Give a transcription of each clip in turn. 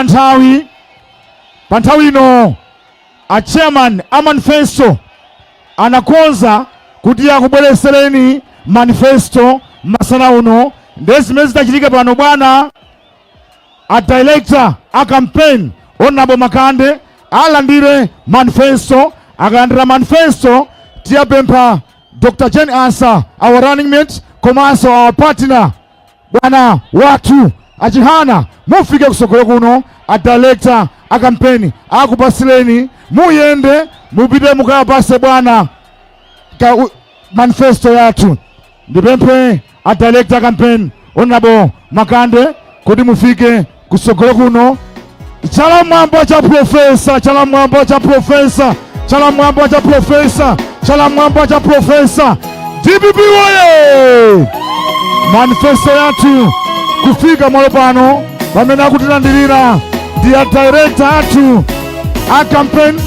Nthawi pa nthawi ino a chairman a manifesto anakonza kuti akubweresereni manifesto masana uno. Ndiye zimene zitachitika pano, bwana a director a campaign, Honorable Makande, alandire manifesto. Akalandira manifesto, tiyapempha Dr. Jane Ansah, our running mate, komanso our partner, bwana wathu a Chihana, mufike kusogolo kuno. A director a campaign akupasileni, muyende mupite mukapase bwana manifesto yathu. Ndipemphe a director campaign, Honorable Makande, kuti mufike kusogolo kuno. Chala mwamba cha profesa, chala mwamba cha profesa, chala mwamba cha profesa, chala mwamba cha profesa. DPP woye! Manifesto yathu kufika malo pano pamene akutilandirira ndi a director athu a campaign,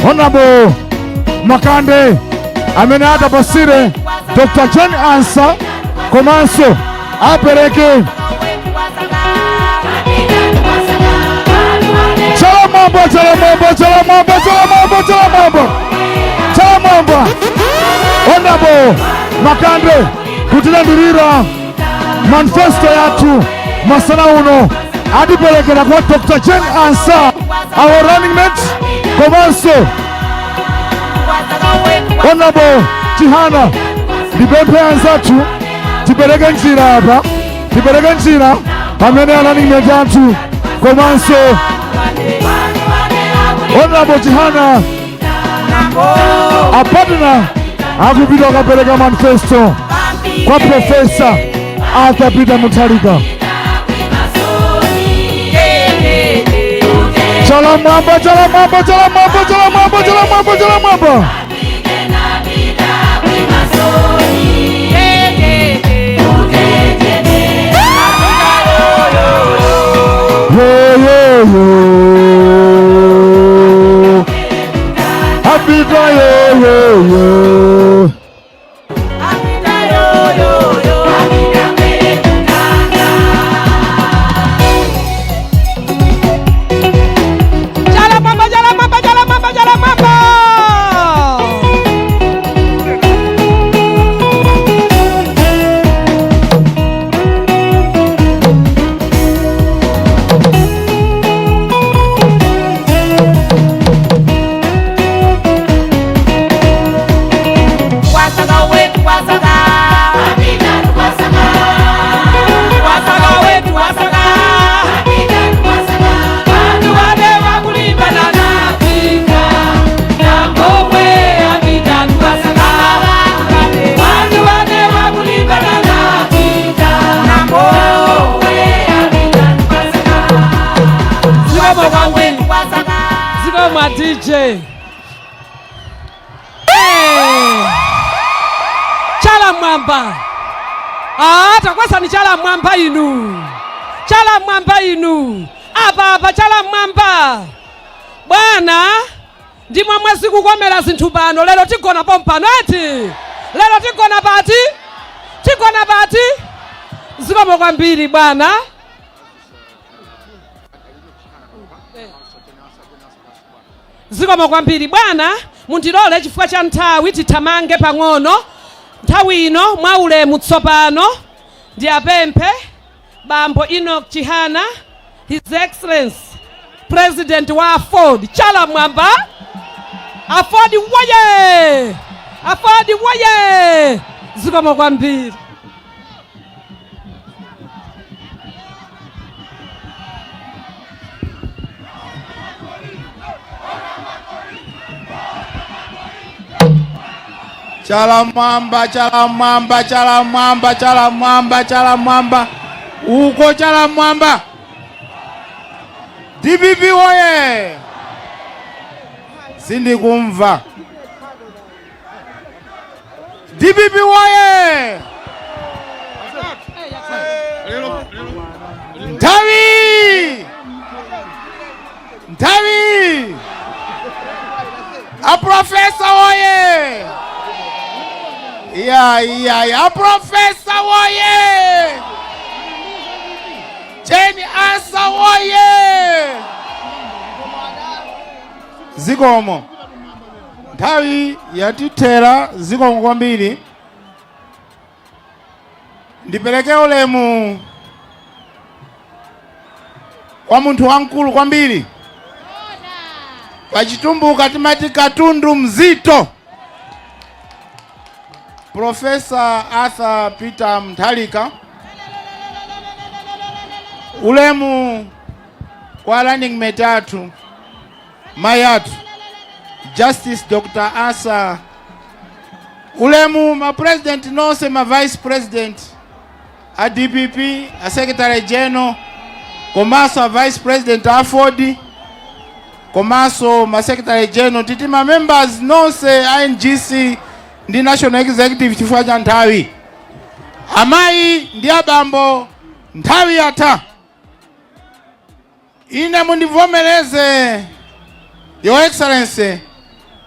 Honorable Makande, amene atapasire Dr. Jane Ansah komanso apereke. Chala mwamba, chala mwamba, chala mwamba, chala mwamba, chala mwamba, chala mwamba. Honorable Makande kutilandirira manifesto yathu masana uno, atiperekera kwa Dr. Jane Ansah, our running mate, komanso Honorable Chihana. Ndipemphe anzathu tipereke njira apa, tipereke njira pamene a running mate athu komanso Honorable Chihana, a partner, akupita akapereka manifesto kwa Profesa Arthur Peter Mutharika. Chala mwamba, chala mwamba, chala mwamba, chala mwamba, chala mwamba, chala mwamba. Yo yo yo, apita yo yo yo. Apita yo yo yo. Apita mbele kutanga. Chala mwamba, chala mwamba, chala mwamba, chala mwamba. Wasaga wetu wasaga. Apita wasaga. Wasaga wetu wasaga. Apita wasaga. Bantu wale wakulimbana napika. Nambobwe apita wasaga. Bantu wale wakulimbana napika. Nambobwe apita wasaga. Zikomo kwambiri. Wasaga. Zikomo, DJ. Hey! Chala mwamba. Ah, takwasani chala mwamba inu. Chala mwamba inu. Apa apa chala mwamba. Bwana, ndimwe mwezi kukomera zinthu pano. Lero tigona pompano eti. Lero tigona pati? Tigona pati? Zikomo kwambiri, bwana. Zikomo kwambiri, bwana. Mundilole chifukwa cha nthawi tithamange pang'ono nthawi ino. Mwaulemu tsopano ndiyapemphe bambo Enoch Chihana, His Excellence President wa AFORD. Chala mwamba! AFORD woye! AFORD woye! Zikomo kwambiri. Chala mwamba, chala mwamba, chala mwamba, chala mwamba, chala mwamba uko, chala mwamba! DPP woye! Sindikumva. DPP woye! Nthawi, nthawi! Aprofesa woye! Iya iya, aprofesa woye! Jane Ansah woye! Zikomo, nthawi yatithera. Zikomo kwambiri. Ndipereke ulemu kwa munthu wamkulu kwambiri. Pachitumbuka timati katundu mzito, Professor Arthur Peter Mutharika. Ulemu kwa running mate athu, mayi athu Justice Dr. Ansah. Ulemu ma president nonse, ma vice president a DPP, a secretary general, komanso a vice president a AFORD, komanso ma secretary general, titi ma members nonse a NGC ndi national executive. Chifukwa cha nthawi, amayi ndi abambo, nthawi yatha. Ine mundivomereze, Your Excellency,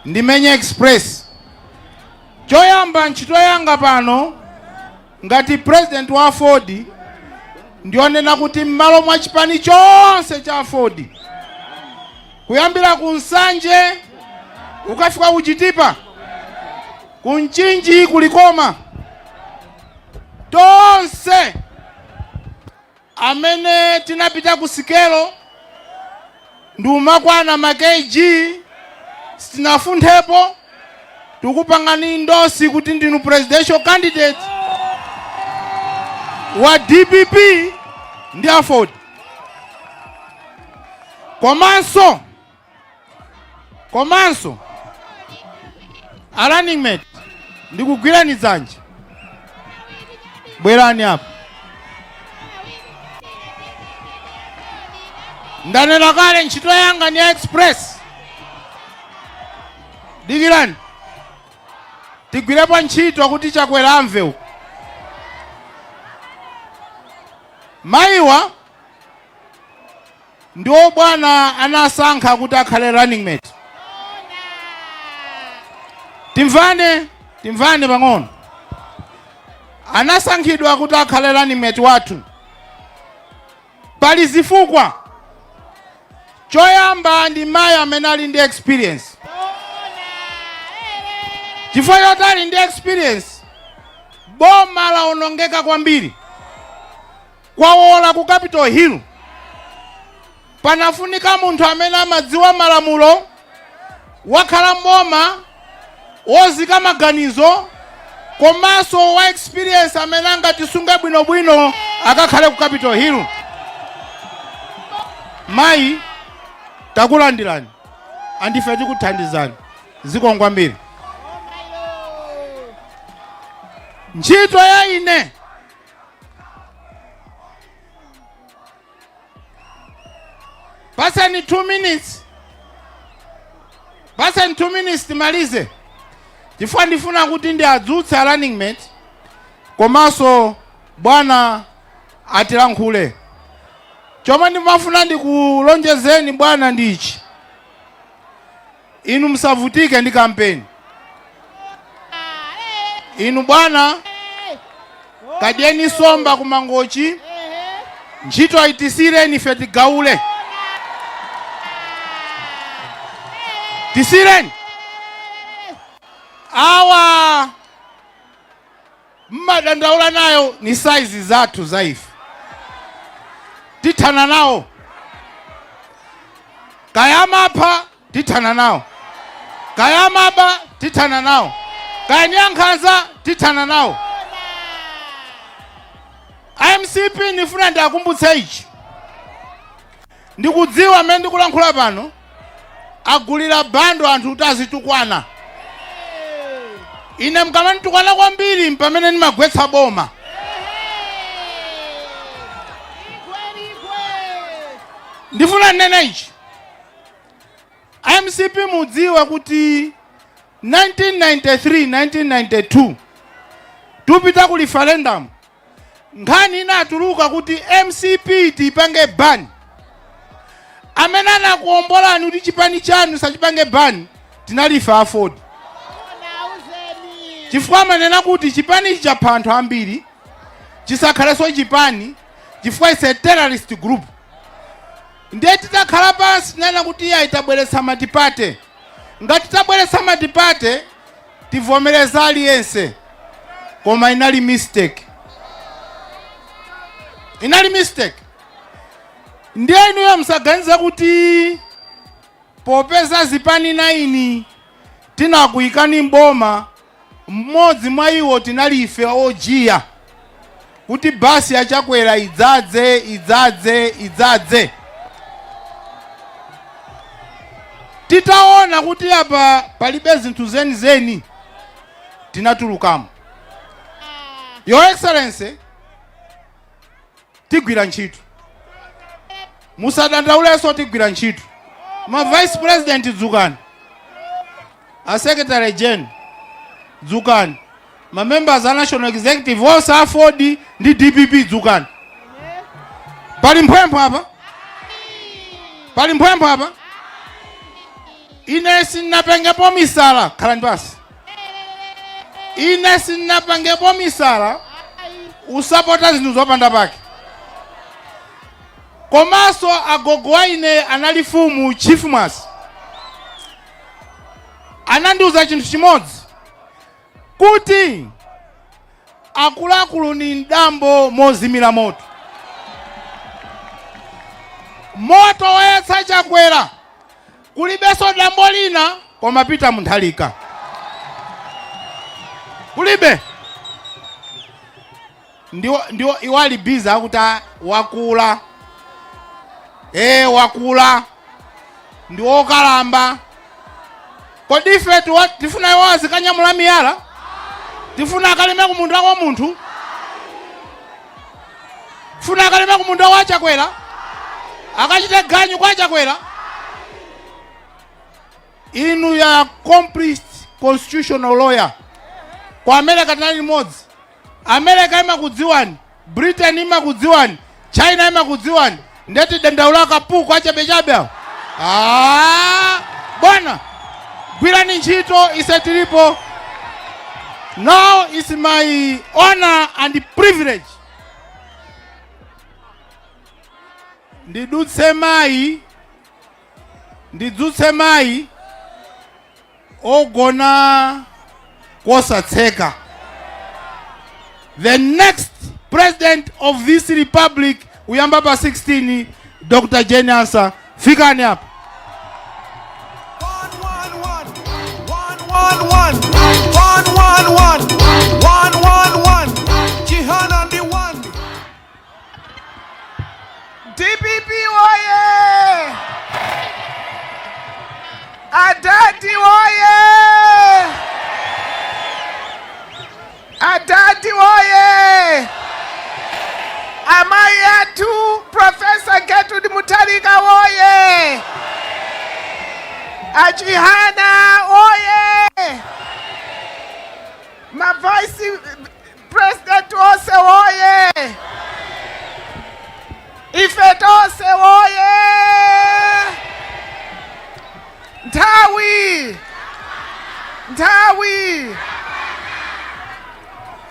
ndimenye express. Choyamba, ntchito yanga pano ngati president wa AFORD ndionena kuti m'malo mwa chipani chonse cha AFORD, kuyambira ku Nsanje ukafika ku Chitipa, ku Mchinji, kulikoma, tonse amene tinapita ku sikelo ndi umakwana ma kg sitinafunthepo, tikupangani endorse kuti ndinu presidential candidate wa DPP ndi AFORD. Komanso a running mate, ndikugwirani dzanja, bwerani apa. Ndanena kale, ntchito yanga ni ya express. Dikirani tigwirepo ntchito kuti Chakwera amve uku. Mayiwa ndiwo bwana anasankha kuti akhale running mate. Timvane, timvane pang'ono. Anasankhidwa kuti akhale running mate wathu, pali zifukwa. Choyamba, ndi mayi amene ali ndi experience. Chifukwa choti ali ndi experience, boma lawonongeka kwambiri, kwawola ku Capitol Hill. Panafunika munthu amene amadziwa malamulo, wakhala mboma, wozika maganizo, komanso wa experience amene angatisunge bwinobwino akakhale ku Capitol Hill. Mayi, takulandirani, andife tikuthandizani. Zikomo kwambiri. Ntchito ya ine, paseni 2 minutes, paseni 2 minutes timalize, chifukwa ndifuna kuti ndiadzutse a running mate komanso bwana atilankhule. Chomwe ndimafuna ndikulonjezeni bwana ndichi: inu musavutike ndi kampeni. Inu bwana, kadyeni somba ku Mangochi, ntchito ayitisireni ife tigaule. Tisireni awa mmadandaula nayo ni size zathu za ife, tithana nawo. Kaya amapha, tithana nawo. Kaya amaba, tithana nawo. Kaya ni ankhanza, tithana nawo. IMCP, ndifuna ndiakumbutse ichi. Ndikudziwa amene ndikulankhula pano agulira bundle anthu kuti azitukwana. Ine mkamanditukwana kwambiri pamene ndimagwetsa boma. Ndifuna ndinene ichi: MCP, mudziwe kuti 1993, 1992 tupita ku referendum, nkhani inatuluka kuti MCP tipange ban. Amene anakuombolani kuti chipani chanu sachipange ban tinali ife AFORD, chifukwa amanena kuti chipani ichi chapha anthu ambiri, chisakhalenso chipani. chifukwa it's a terrorist group. Ndiye titakhala pansi tinena kuti iyayi, tabweretsa multiparty. Ngati tabweretsa multiparty, tivomereza aliyense, koma inali mistake, inali mistake. Ndiye inuyo musaganize kuti popeza zipani 9 tinakuyikani mboma, mmodzi mwa iwo tinali ife ojiya kuti basi yachakwera idzadze, idzadze, idzadze. Titaona kuti apa palibe zinthu zenizeni, tinatulukamo. Your Excellency, tigwira ntchito, musadandaulenso, tigwira ntchito. Ma vice president dzukani, a secretary general dzukani, ma members a national executive onse a AFORD ndi DPP dzukani. Pali mphwempho apa, pali mphwempho apa. Ine sindinapengepo misala, khalani pasi. Ine sindinapangepo misala usapota zinthu zopanda pake. Komanso agogo wa ine anali fumu Chief Mwasi, anandiuza chinthu chimodzi kuti akuluakulu ni mdambo mozimira moto. Moto woyatsa Chakwera kulibenso dambo lina koma Peter Mutharika, kulibe. Ndiwo iwali busy akuti wakula, wakula, ndi wokalamba. Kodi ife tifuna iwo azikanyamula miyala? Tifuna akalime kumunda kwa munthu? Funa akalime kumunda wa Chakwera, akachite ganyu kwa Chakwera? Inu ya accomplished constitutional lawyer, ku America tinali limodzi. America imakudziwani, Britain imakudziwani, China imakudziwani, ndeti dandaula kapuku achabechabe awo. Ah, bwana, gwirani ntchito, ise tilipo. Now it's my honor and privilege ndidutse mayi, ndidzutse mayi ogona kosatseka, the next president of this republic uyamba pa 16, Dr. Jane Ansah. Fikani apa. 1 1 1 1 1 1 1 1 1 1 1 Chihana ndi 1. DPP woye! Adadi woye! Adadi woye! Amayi athu Professor Gertrude Mutharika woye! Achihana woye! Ma vice president wose woye! Ife tonse woye! Nthawi, nthawi.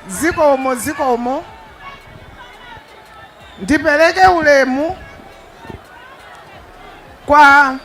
Zikomo, zikomo. Ndipereke ulemu kwa